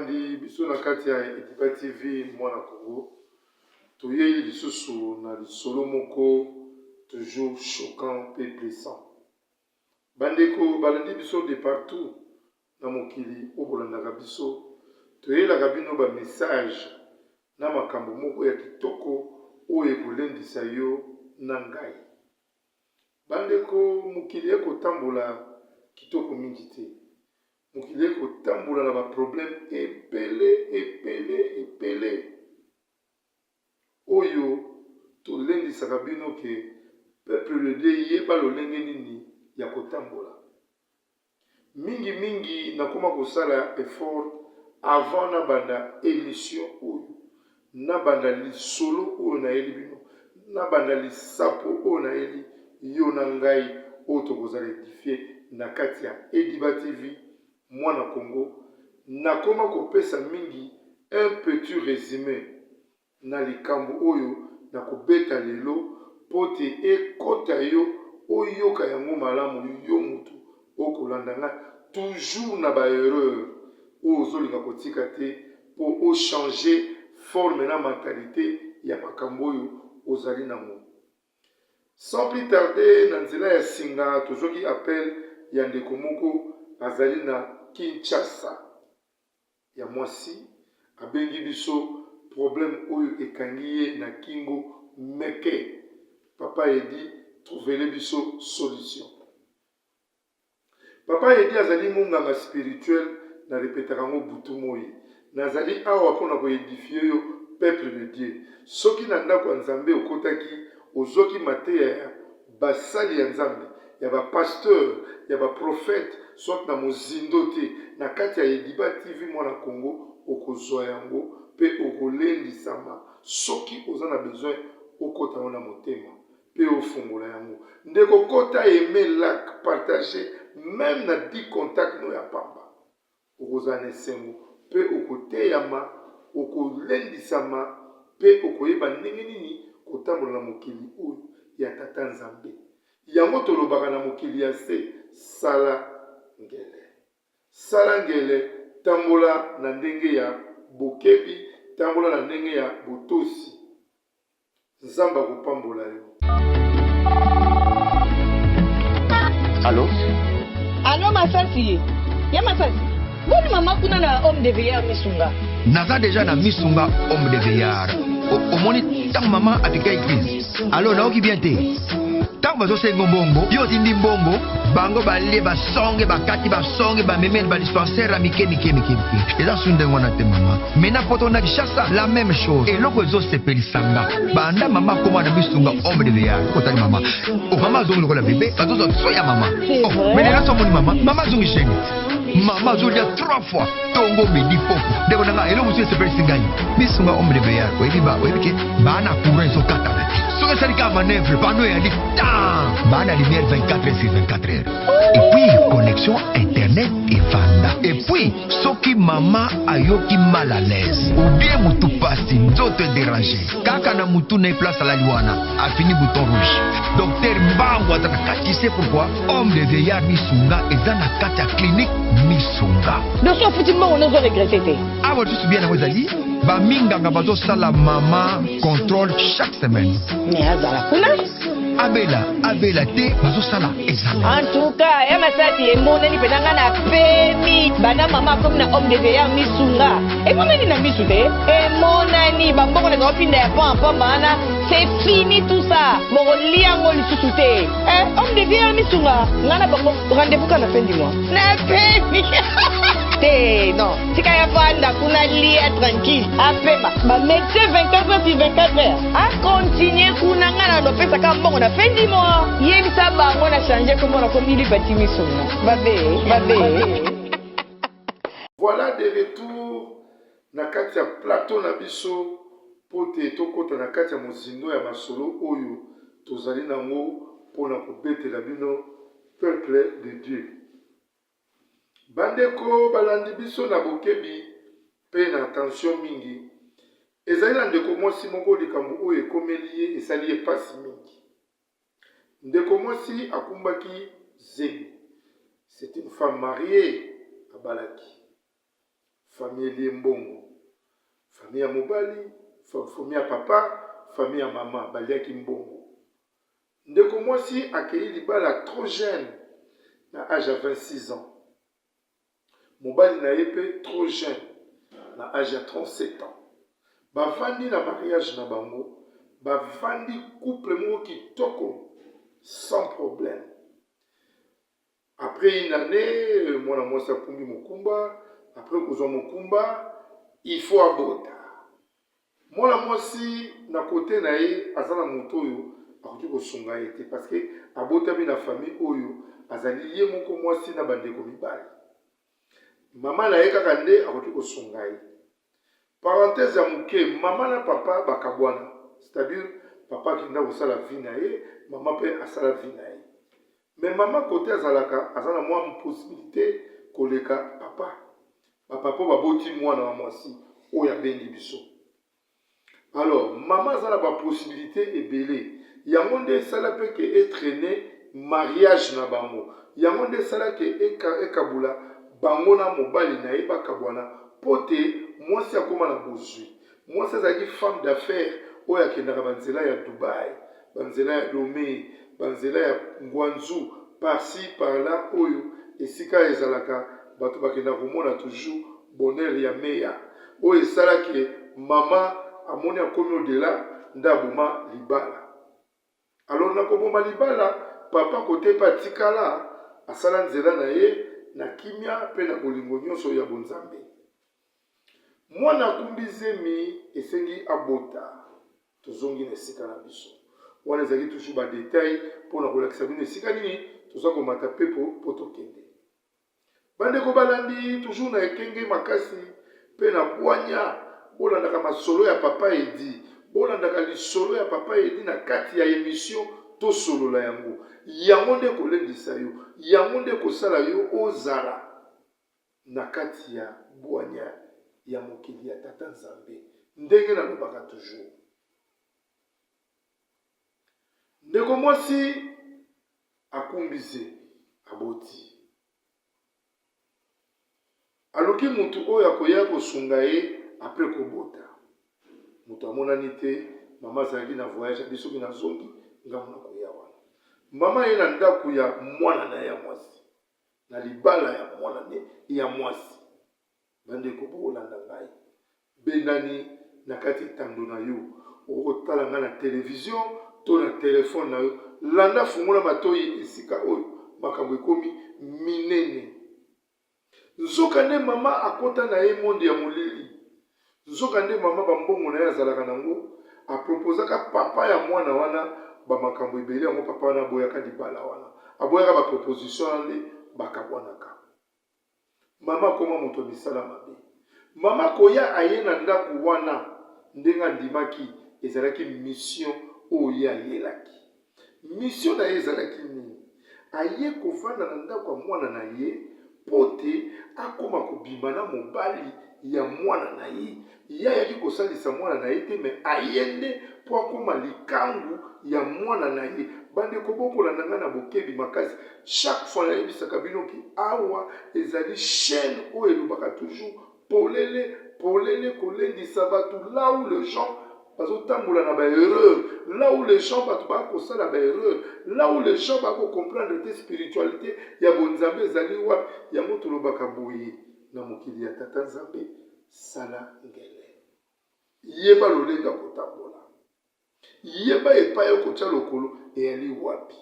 Balandi biso na kati ya Ediba TV Mwana Congo, toyei lisusu na lisolo moko toujours choquant mpe blessant. Bandeko balandi biso de partout na mokili oyo bolandaka biso, toyelaka bino ba message na makambo moko ya kitoko oyo ekolendisa yo na ngai. Bandeko, mokili ekotambola kitoko mingi te. Mokili ekotambola na ba problème ebele ebele ebele oyo tolendisaka bino ke peuple de Dieu yeba lolenge nini ya kotambola. Mingi mingi nakoma kosala effort avant nabanda emission oyo, nabanda lisolo oyo nayeli bino, nabanda lisapo oyo nayeli yo na ngai oyo tokozala edifier na kati ya Ediba TV Mwana Congo, nakoma kopesa mingi un petit resume na likambo oyo nakobeta lelo mpo te ekota yo oyoka yango malamu yo mutu okolanda nga toujours na ba erreur oyo ozolinga kotika te mpo o changer forme na mentalite ya makambo oyo ozali nango. Sans plus tarder na nzela ya singa tozwaki appel ya ndeko moko azali na Kinshasa. ya mwasi abengi biso problème oyo ekangi ye na kingo meke papa Eddy trouvele biso solution papa Eddy azali munganga spirituel na repetaka yango butu moyi nazali awa pona ko edifier yo peuple de Dieu soki na ndako ya Nzambe okotaki ozwaki mateya ya basali ya Nzambe, ya ba pasteurs, ya ba prophètes, soit na mozindo te, na kati ya Ediba TV Mwana Congo okozua yango pe okolendisama soki oza na besoin okota yango na motema pe ofongola yango. Ndeko kota aimer, like, partager meme na 10 contacts no ya pamba. Okozala na esengo mpe okoteyama, okolendisama mpe okoyeba ndenge nini kotambola na mokili oyo ya Tata Nzambe. Yango tolobaka na mokili ya se, sala ngele. Sala ngele, tambola na ndenge ya bokebi, tambola na ndenge ya botosi. Nzambe akopambola yo. Allo? Allo Masasi? Ya Masasi? Boni mama kuna na homme de veillard Misunga? Naza deja na Misunga homme de veillard. Omoni ntango mama apika église. Allo nayoki bien te. Ntango bazosenga mbongo, yo otindi mbongo, bango balie basonge bakati basonge bamemeli ba dispensaire ya mike mike mike mike. Eza su ndenge wana te mama. Mais na poto na Kinshasa la même chose. Eloko ezosepelisa nga banda mama akoma na misunga homme de veillard. Otali mama, oh, mama azongi lokola bebe, bazozwa soin ya mama. Oh, mais lelo somoni mama, mama azongi jeune. Mama azolia trois fois tongo midi poko. Ndeko na nga eloko mosusu esepelisi ngai. Misunga homme de veillard, oyebi ba oyebi ke ba na courant ezokatana te. Soki esali kaka manœuvre, panneau eyali tan. Ba na lumière 24 heures sur 24 heures. Et puis connexion internet efanda. Et puis Soki mama ayoki mal à l'aise ou bien mutu pasi nzoto e deranger kaka na mutu na ye place alali wana afini bouton rouge docteur mbangu aza na kati tu sais pourquoi homme de vieillard misunga eza na kati ya clinique misunga. Donc soki ofuti mbongo nde ozo regretter te. Awa lisusu bien yango ezali ba minganga bazosala mama controle chaque semaine. Mais azala kuna. Abela abela te bazosala examen. En tout cas, ya masasi emonani mpenza nga na pemi banda mama akomi na homme de veillard misunga emonani na misu te emonani bambongo na bango pinda ya pamba pamba wana c'est fini tout ça bokolia yango lisusu te eh, homme de veillard misunga nga na bango rendez-vous kaka na fin du mois na pemi te non tika ya vanda kuna lia tranquille apema ba médecin 24 heures sur 24 heures akontinue kuna nga na lopesaka mbongo na fin du mois yebisa bango na change kombo na komi lipati misunga babe babe. Voilà de retour na kati ya plateau na biso mpo te tokota na kati ya mozindo ya masolo oyo tozali nango mpo na kobetela bino peuple de Dieu. Bandeko balandi biso na bokebi mpe na attention mingi, ezali na ndeko mwasi moko likambo oyo ekomeli ye esali ye mpasi mingi. Ndeko mwasi akumbaki zemi, c'est une femme mariee, abalaki. Famille elie mbongo. Famille ya mobali, famille ya papa, famille ya mama baliaki mbongo. Ndeko mwasi akeyi libala trop jeune na age ya 26 ans. Mobali na ye pe trop jeune na age ya 37 ans. Bavandi na mariage na bango, bavandi couple moko kitoko sans problème. Après une annee, mwana mwasi akumbi mokumba, après kozwa mokumba, il faut abota. Mwana mwasi na cote na ye aza na moto oyo akoki kosunga ye te parce que abotami na famille oyo azali ye moko mwasi na bandeko mibali. Mama na ye kaka nde akoki kosunga ye. Parenthèse ya moke, mama na papa bakabwana, c'est-à-dire papa akenda kosala vie na ye, mama pe asala vie na ye. Mais mama cote azalaka aza na mwa possibilite koleka papa. Ba papa oyo baboti mwana wa mwasi oyo abengi biso. Alors mama aza na ba possibilite ebele. Yango nde esala pe ke e trainer mariage na bango. Yango nde esala ke ekabula bango na mobali na ye bakabwana po te mwasi akoma na bozwi. Mwasi azalaki femme d'affaires oyo akendaka ba nzela ya Dubaï, ba nzela ya Lome, ba nzela ya Guangzhou, par ci par là oyo esika ezalaka bato bakendaka komona toujours bonheur ya meya. Oyo esala que mama amoni akomi au delà nde aboma libala. Alors na koboma libala, papa kote pe atikala, asala nzela na ye na kimia pe na bolingo nionso ya bonzambe. Mwana akumbi zemi esengi abota. Tozongi na esika na biso. Wana ezalaki toujours ba details pona kolakisa bino esika nini toza komata pepo po tokende. Bandeko balandi toujours na ekenge makasi pe na bwanya bolandaka masolo ya papa Eddy bolandaka lisolo ya papa Eddy na kati ya emission tosolola yango yango nde ekolendisa yo yango nde ekosala yo ozala na kati ya bwanya ya mokili ya tata Nzambe ndenge nalobaka toujours ndeko mwasi Akumbi ze, aboti. Aluki mutu oyo akoya kosunga ye après kobota. Mutu amonani te, mama azalaki na voyage abi soki nazongi ngambo nakoya wana. Mama aye na ndaku ya mwana na ye ya mwasi, na libala ya mwana ne ya mwasi. Bandeko bokolanda ngai. Bendani na kati etando na yo. Okoki kotala ngai na televizio to na telefone na yo. Landa, fungola matoyi esika oyo makambo ekomi minene. Nzokande mama akota na ye monde ya molili. Nzokande mama ba mbongo na ye azalaka na ngo, a proposaka papa ya mwana wana ba makambo ebele yango papa wana aboyaka libala wana. Aboyaka ba proposition wana nde bakabwanaka. Mama akoma moto ya misala mabe. Mama koya aye na ndako wana ndenge andimaki ezalaki mission oyo ye ayelaki. Mission na ye ezalaki nini? Aye kovanda na ndako ya mwana na ye mpo te akoma kobima na mobali ya mwana na ye. Ye ayaki kosalisa mwana na ye te mais aye nde mpo akoma likangu ya mwana na ye. Bandeko bokolanda ngai na bokebi makasi. Chaque fois nayebisaka bino ke awa ezali chaine oyo elobaka toujours polele polele kolendisa bato là où les gens bazotambola na ba erreur, là où les gens bato baya kosala ba erreur, là où les gens baya kocomprendre te spiritualité ya bonzambe ezali wapi. Yango tolobaka boye na mokili ya tata Nzambe. Sala ngele. Yeba lolenge ya kotambola. Yeba epai okotia lokolo eyali wapi.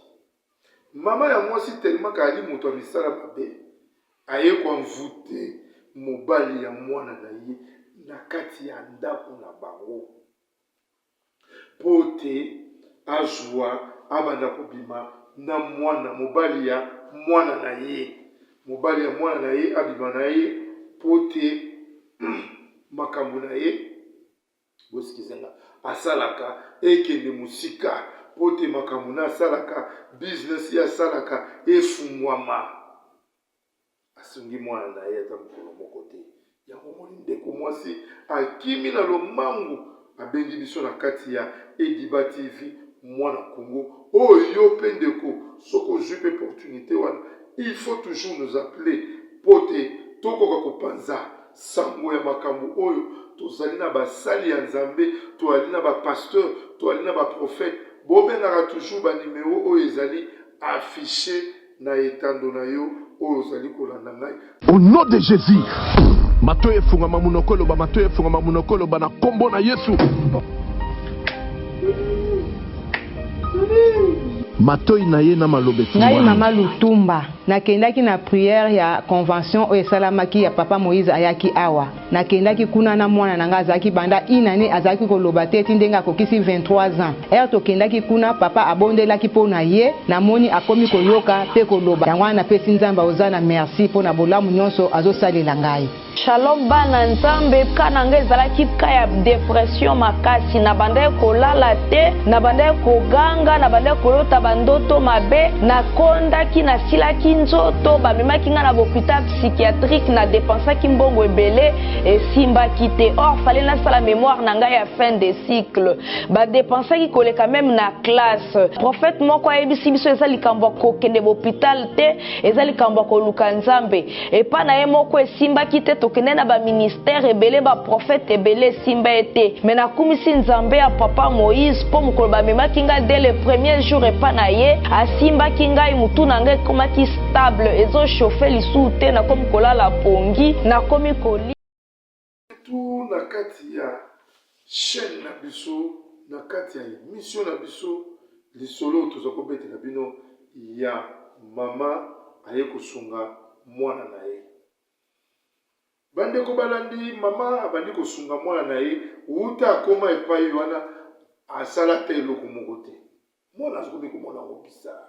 Mama ya mwasi tellement que ayali moto ya misala mabe, aye ko envouter mobali ya mwana na ye na kati ya ndako na bango. Mpo te azua abanda kobima na mwana mobali ya mwana na ye. Mobali ya mwana na ye abima na ye mpo te makambo na ye, bosikise nga, asalaka ekende mosika, mpo te makambo na asalaka, business ye asalaka efungwama. Asungi mwana na ye ata mokolo moko te. Yango omoni ndeko mwasi akimi na lombangu abengi biso na kati ya Ediba TV mwana Congo. Oyo yo pe ndeko soki ozui pe opportunité wana il faut toujours nous appeler po te tokoka kopanza. sango ya makambo oyo. Tozali na basali ya Nzambe, toali na ba pasteur, toali na ba prophète. Bobengaka toujours ba numero oyo ezali affiche na etando na yo oyo ozali kolanda ngai. Au nom de Jesus matoyi efungama munoko eloba matoyi efungama munoko eloba na kombo na Yesu. Matoyi na ye na maloba Ngai efungwami. mama Lutumba nakendaki na prière ya convention oyo esalamaki ya papa Moïse ayaki awa nakendaki kuna na mwana na ngai azalaki banda une annee azalaki koloba te ti ndenge akokisi 23 ans heure tokendaki kuna papa abondelaki po na ye namoni akomi koyoka pe koloba yango wana napesi Nzambe hozana merci po na bolamu nionso azosalela ngai. Shalom bana nzambe cas na nga ezalaki cas ya depression makasi na bandaki kolala te na bandaki koganga na bandaki kolota ba ndoto mabe na kondaki na silaki nzoto bamemaki nga na bopital psychiatrique na depensaki mbongo ebele esimbaki te or fallait nasala memoire na ngai ya fin de cycle ba depensaki koleka meme na classe prophète moko ayebisi biso eza likambo ya kokende bopital te eza likambo ya koluka nzambe Epa na ye moko esimbaki te tokende na ba ministère ebele ba prophète ebele esimba ye te mais nakumisi nzambe ya papa Moïse po mokolo bamemaki ngai dès le premier jour epa na ye asimbaki ngai mutu na ngai ekomaki stable ezo chauffe lisusu te nakomi kolala pongi nakomi kolia Tout na kati ya chaine na biso, na kati ya emission na biso, lisolo oyo toza kobetela bino ya mama aye kosunga mwana na ye. Bandeko balandi, mama abandi kosunga mwana na ye wuta akoma epayi wana, asala ata eloko moko te. Mwana azokomi komona yango bizarre.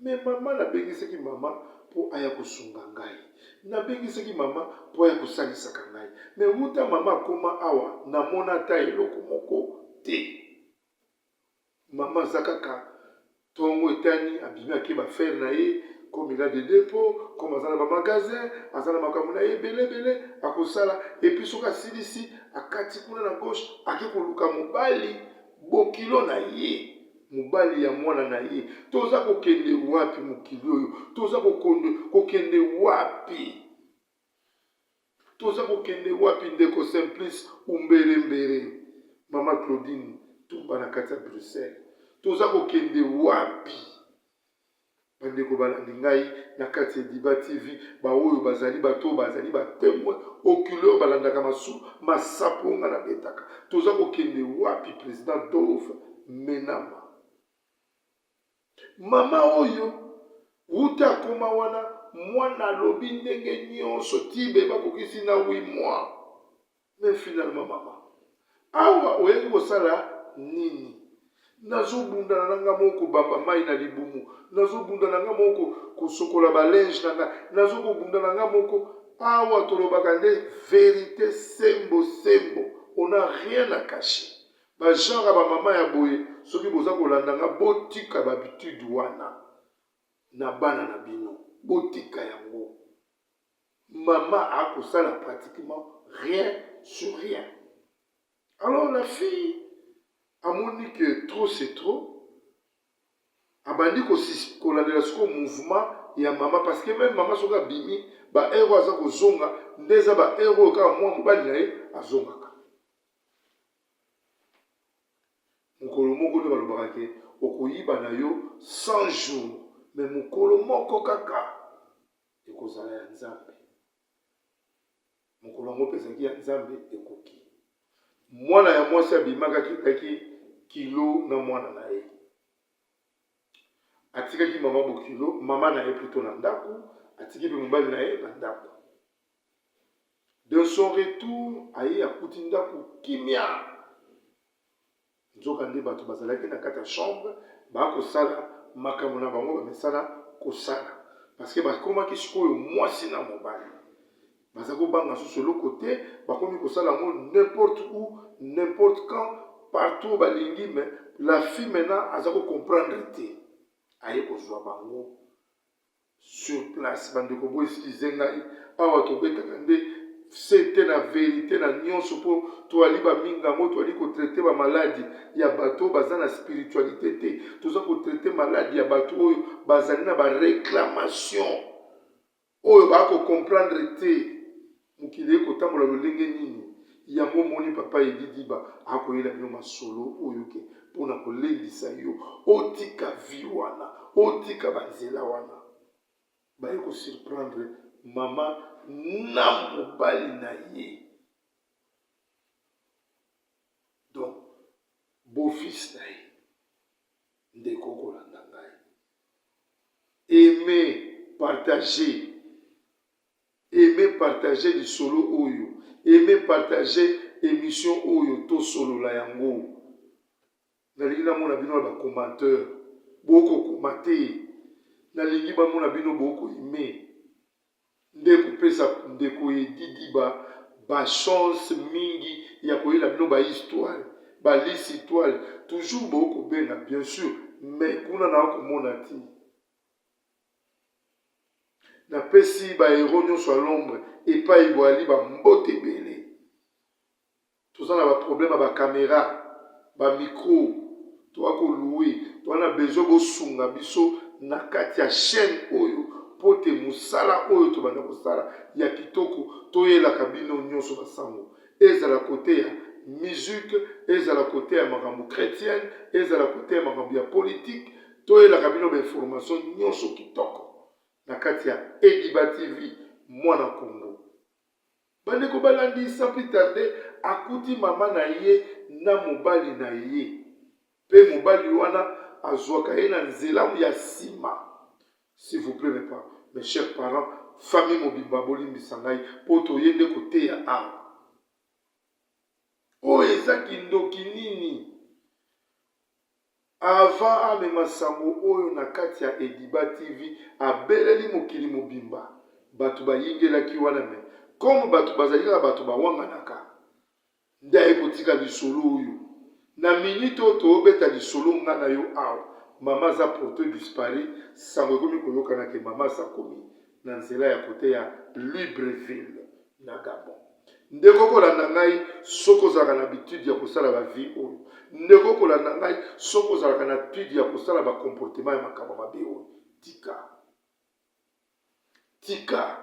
Mais mama nabengisaki mama po aya kosunga ngai. Nabengisaki mama po aya kosalisaka ngai. Mais wuta mama akoma awa namona ata eloko moko te. Mama aza kaka tongo etani abimi ake ba affaires na ye comme il a des depots, comme aza na ba magasins, aza na makambo na ye ebele ebele akosala et puis soki asilisi akati kuna na gauche ake koluka mobali bokilo na ye. Mobali ya mwana na ye. Toza kokende wapi mokili oyo? Toza kokonde kokende wapi? Toza kokende wapi ndeko Simplice Umbere Mbere, mama Claudine Tumba na kati ya Bruxelles. Toza kokende wapi? Bandeko balandi ngai na kati ya Ediba TV, baoyo bazali bato oyo bazali ba temoin oculaire balandaka masu masapo oyo ngai nabetaka. Toza kokende wapi president Dove Menama? Mama oyo wuta akoma wana mwana alobi ndenge nyonso ti bebe akokisi na 8 mois. Mais finalement mama awa oyaki kosala nini? Nazobunda na nga moko kobamba mayi na libumu, nazobunda na nga moko kosokola ba linge na nga, nazokobunda na nga moko awa tolobaka nde verite sembo sembo, on a rien à cacher. Ba genre ya ba mama ya boye soki boza kolanda nga botika ba habitude wana na bana na bino, botika yango. Maman a kosala pratiquement rien sur rien. Alors la fille amoni que trop c'est trop, abandi kolandela sikoyo mouvement ya mama parce que meme mama soki abimi ba heure oyo aza kozonga nde eza ba heure oyo kaka mwa mobali na ye azongaka. Mokolo moko nde balobaka ke okoyiba na yo 100 jours mais mokolo moko kaka ekozala ya Nzambe. Mokolo yango mpe ezalaki ya Nzambe ekoki. Mwana ya mwasi abimaka akendaki kilo na mwana na ye. Atikaki mama bokilo, mama na ye plutot na ndako, atiki mpe mobali na ye na ndako. De son retour, aye akuti ndako kimia. Nzokande bato bazalaki na kati ya chambre bakosala makambo na bango bamesana kosala parce que bakomaki sikoyo mwasi na mobali baza kobanga susu eloko te bakomi kosala yango n'importe où n'importe quand partout balingi mais la fille maintenant aza ko comprendre te aye kozwa bango sur place bandeko bo excuse ngai awa tobetaka nde sete na verite na nyonso mpo toali baminga yango toali kotraite bamaladi ya bato oyo baza na spiritualité te toza kotraite maladi ya bato oyo bazali na bareclamation oyo bakocomprendre te mokili ekota. kotambola lolenge nini? Yango omoni papa Edi Diba akoyela bino masolo oyo ke pona kolendisa yo otika vie wana, otika ba nzela wana. Baye ko surprendre mama na mobali na ye. Donc beau fils na ye. Ndeko okolanda ngai. Aimer, partager. Aimer, partager lisolo oyo. Aimer, partager emission oyo tosolola yango. Nalingi namona bino na ba commentaires. Bokokoma te. Nalingi bamona bino boko aimer. Nde kopesa ndeko Eddy Diba ba chance mingi ya koyela bino ba histoires, ba lisitoile. Toujours bo kobenga bien sur mais kuna na komona ti. Napesi ba heros nionso ya l'ombre epayi boali ba mbote ebele. Toza na ba problème ya ba camera, ba micro, toza ko louer, toza na besoin bosunga biso na kati ya chaine oyo po te musala oyo tobanda kosala ya kitoko toyelaka bino nionso ba sango ezala cote ya musique, ezala cote ya makambo chretienne, ezala cote ya makambo ya politique, toyelaka bino ba information nionso kitoko na kati ya Ediba TV mwana Congo. Bandeko balandi sans plus tarder akuti mama na ye na mobali na ye pe mobali wana azuaka ye na nzela ya sima s'il vous plait mes parents mes chers parents famille mobimba bolimbisa ngai po toye nde koteya awa oyo eza kindoki nini Avant amema sango oyo na kati ya Ediba TV abeleli mokili mobimba batu bayingelaki wana mais comme batu bazali kaka batu bawanganaka nde aye kotika lisolo oyo na minute oyo tobeta lisolo nga na yo awa mama aza porte disparu sango ekomi koyokana ke mama asi akomi na nzela ya cote ya Libreville na Gabon. Ndeko kolanda ngai soki ozalaka na habitude ya kosala ba vie oyo. Ndeko kolanda ngai soki ozalaka na habitude ya kosala ba comportement ya makambo mabe oyo. Tika. Tika.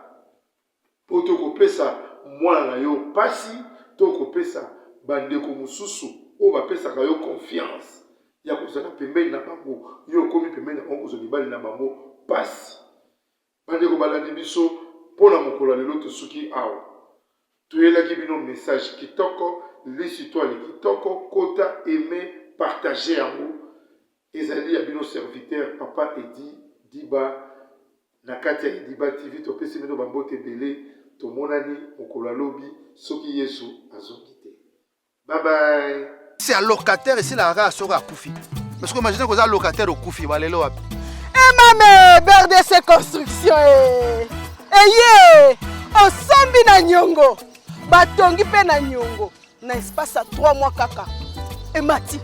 Po to kopesa mwana na yo pasi to kopesa bandeko mosusu oyo bapesaka yo confiance ya kozala pembeni na bango, yo okomi pembeni na bango kozwa mibali na bango pasi. Bandeko balandi biso mpo na mokolo ya lelo tosuki awa. Toyelaki bino message kitoko, lisitwale kitoko, kota, aimer, partager yango. Ezali ya bino serviteur Papa Eddy Diba na kati ya Ediba TV. Topesi bino ba mbote ebele. Tomonani mokolo ya lobi soki Yesu azongi te. Bye bye. C'est un locataire esilaka kaka soki akufi. Parce que imagine koza locataire okufi balelo wapi? Emame BRDC construction e eye osombi na nyongo batongi mpe na nyongo na espace ya 3 mois kaka emati.